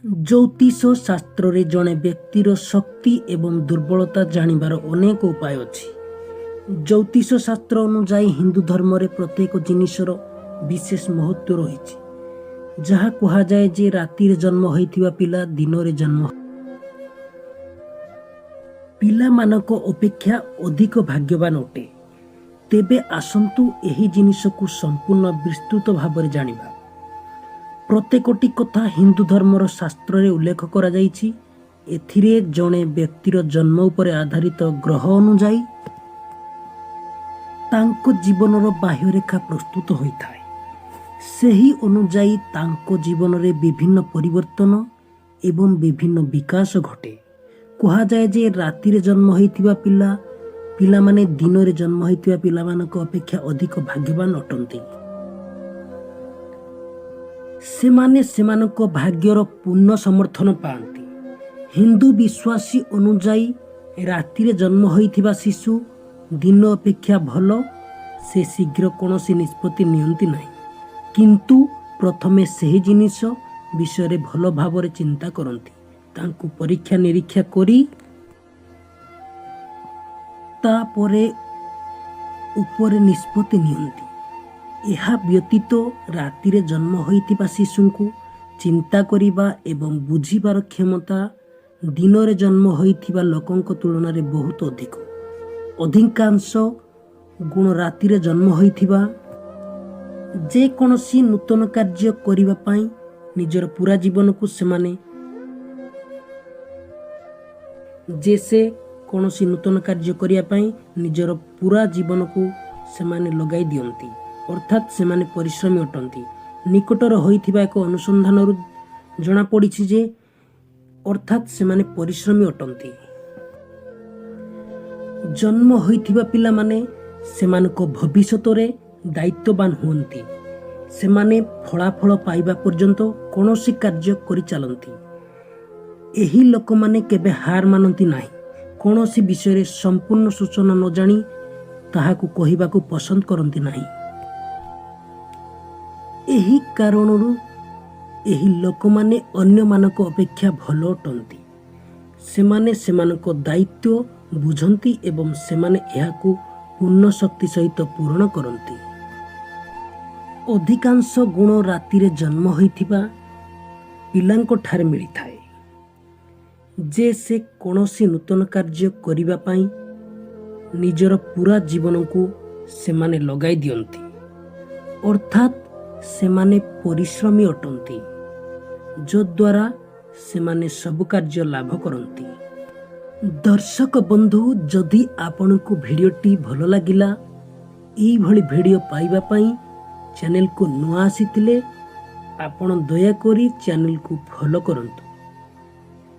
ଜ୍ୟୋତିଷ ଶାସ୍ତ୍ରରେ ଜଣେ ବ୍ୟକ୍ତିର ଶକ୍ତି ଏବଂ ଦୁର୍ବଳତା ଜାଣିବାର ଅନେକ ଉପାୟ ଅଛି। ଜ୍ୟୋତିଷ ଶାସ୍ତ୍ର ଅନୁଯାୟୀ ହିନ୍ଦୁ ଧର୍ମରେ ପ୍ରତ୍ୟେକ ଜିନିଷର ବିଶେଷ ମହତ୍ତ୍ୱ ରହିଛି, ଯାହା କୁହାଯାଏ ଯେ ରାତିରେ ଜନ୍ମ ହୋଇଥିବା ପିଲା ଦିନରେ ଜନ୍ମ ପିଲାମାନଙ୍କ ଅପେକ୍ଷା ଅଧିକ ଭାଗ୍ୟବାନ ଅଟେ। ତେବେ ଆସନ୍ତୁ ଏହି ଜିନିଷକୁ ସମ୍ପୂର୍ଣ୍ଣ ବିସ୍ତୃତ ଭାବରେ ଜାଣିବା। ପ୍ରତ୍ୟେକଟି କଥା ହିନ୍ଦୁ ଧର୍ମର ଶାସ୍ତ୍ରରେ ଉଲ୍ଲେଖ କରାଯାଇଛି। ଏଥିରେ ଜଣେ ବ୍ୟକ୍ତିର ଜନ୍ମ ଉପରେ ଆଧାରିତ ଗ୍ରହ ଅନୁଯାୟୀ ତାଙ୍କ ଜୀବନର ବାହ୍ୟରେଖା ପ୍ରସ୍ତୁତ ହୋଇଥାଏ। ସେହି ଅନୁଯାୟୀ ତାଙ୍କ ଜୀବନରେ ବିଭିନ୍ନ ପରିବର୍ତ୍ତନ ଏବଂ ବିଭିନ୍ନ ବିକାଶ ଘଟେ। କୁହାଯାଏ ଯେ ରାତିରେ ଜନ୍ମ ହୋଇଥିବା ପିଲାମାନେ ଦିନରେ ଜନ୍ମ ହୋଇଥିବା ପିଲାମାନଙ୍କ ଅପେକ୍ଷା ଅଧିକ ଭାଗ୍ୟବାନ ଅଟନ୍ତି। ସେମାନେ ସେମାନଙ୍କ ଭାଗ୍ୟର ପୂର୍ଣ୍ଣ ସମର୍ଥନ ପାଆନ୍ତି। ହିନ୍ଦୁ ବିଶ୍ୱାସ ଅନୁଯାୟୀ ରାତିରେ ଜନ୍ମ ହୋଇଥିବା ଶିଶୁ ଦିନ ଅପେକ୍ଷା ଭଲ। ସେ ଶୀଘ୍ର କୌଣସି ନିଷ୍ପତ୍ତି ନିଅନ୍ତି ନାହିଁ, କିନ୍ତୁ ପ୍ରଥମେ ସେହି ଜିନିଷ ବିଷୟରେ ଭଲ ଭାବରେ ଚିନ୍ତା କରନ୍ତି। ତାଙ୍କୁ ପରୀକ୍ଷା ନିରୀକ୍ଷା କରି ତାପରେ ଉପରେ ନିଷ୍ପତ୍ତି ନିଅନ୍ତି। ଏହା ବ୍ୟତୀତ ରାତିରେ ଜନ୍ମ ହୋଇଥିବା ଶିଶୁଙ୍କୁ ଚିନ୍ତା କରିବା ଏବଂ ବୁଝିବାର କ୍ଷମତା ଦିନରେ ଜନ୍ମ ହୋଇଥିବା ଲୋକଙ୍କ ତୁଳନାରେ ବହୁତ ଅଧିକ। ଅଧିକାଂଶ ଗୁଣ ରାତିରେ ଜନ୍ମ ହୋଇଥିବା ଯେକୌଣସି ନୂତନ କାର୍ଯ୍ୟ କରିବା ପାଇଁ ନିଜର ପୁରା ଜୀବନକୁ ସେମାନେ ଯେ ସେ କୌଣସି ନୂତନ କାର୍ଯ୍ୟ କରିବା ପାଇଁ ନିଜର ପୁରା ଜୀବନକୁ ସେମାନେ ଲଗାଇ ଦିଅନ୍ତି, ଅର୍ଥାତ୍ ସେମାନେ ପରିଶ୍ରମୀ ଅଟନ୍ତି। ନିକଟରେ ହୋଇଥିବା ଏକ ଅନୁସନ୍ଧାନରୁ ଜଣାପଡ଼ିଛି ଯେ ଅର୍ଥାତ୍ ସେମାନେ ପରିଶ୍ରମୀ ଅଟନ୍ତି। ଜନ୍ମ ହୋଇଥିବା ପିଲାମାନେ ସେମାନଙ୍କ ଭବିଷ୍ୟତରେ ଦାୟିତ୍ୱବାନ ହୁଅନ୍ତି। ସେମାନେ ଫଳାଫଳ ପାଇବା ପର୍ଯ୍ୟନ୍ତ କୌଣସି କାର୍ଯ୍ୟ କରିଚାଲନ୍ତି। ଏହି ଲୋକମାନେ କେବେ ହାର ମାନନ୍ତି ନାହିଁ। କୌଣସି ବିଷୟରେ ସମ୍ପୂର୍ଣ୍ଣ ସୂଚନା ନ ଜାଣି ତାହାକୁ କହିବାକୁ ପସନ୍ଦ କରନ୍ତି ନାହିଁ। ଏହି କାରଣରୁ ଏହି ଲୋକମାନେ ଅନ୍ୟମାନଙ୍କ ଅପେକ୍ଷା ଭଲ ଅଟନ୍ତି। ସେମାନେ ସେମାନଙ୍କ ଦାୟିତ୍ୱ ବୁଝନ୍ତି ଏବଂ ସେମାନେ ଏହାକୁ ପୂର୍ଣ୍ଣ ଶକ୍ତି ସହିତ ପୂରଣ କରନ୍ତି। ଅଧିକାଂଶ ଗୁଣ ରାତିରେ ଜନ୍ମ ହୋଇଥିବା ପିଲାଙ୍କଠାରେ ମିଳିଥାଏ ଯେ ସେ କୌଣସି ନୂତନ କାର୍ଯ୍ୟ କରିବା ପାଇଁ ନିଜର ପୁରା ଜୀବନକୁ ସେମାନେ ଲଗାଇ ଦିଅନ୍ତି, ଅର୍ଥାତ୍ ସେମାନେ ପରିଶ୍ରମୀ ଅଟନ୍ତି, ଯଦ୍ୱାରା ସେମାନେ ସବୁ କାର୍ଯ୍ୟ ଲାଭ କରନ୍ତି। ଦର୍ଶକ ବନ୍ଧୁ, ଯଦି ଆପଣଙ୍କୁ ଭିଡ଼ିଓଟି ଭଲ ଲାଗିଲା, ଏଇଭଳି ଭିଡ଼ିଓ ପାଇବା ପାଇଁ ଚ୍ୟାନେଲକୁ ନୂଆ ଆସିଥିଲେ ଆପଣ ଦୟାକରି ଚ୍ୟାନେଲକୁ ଫଲୋ କରନ୍ତୁ।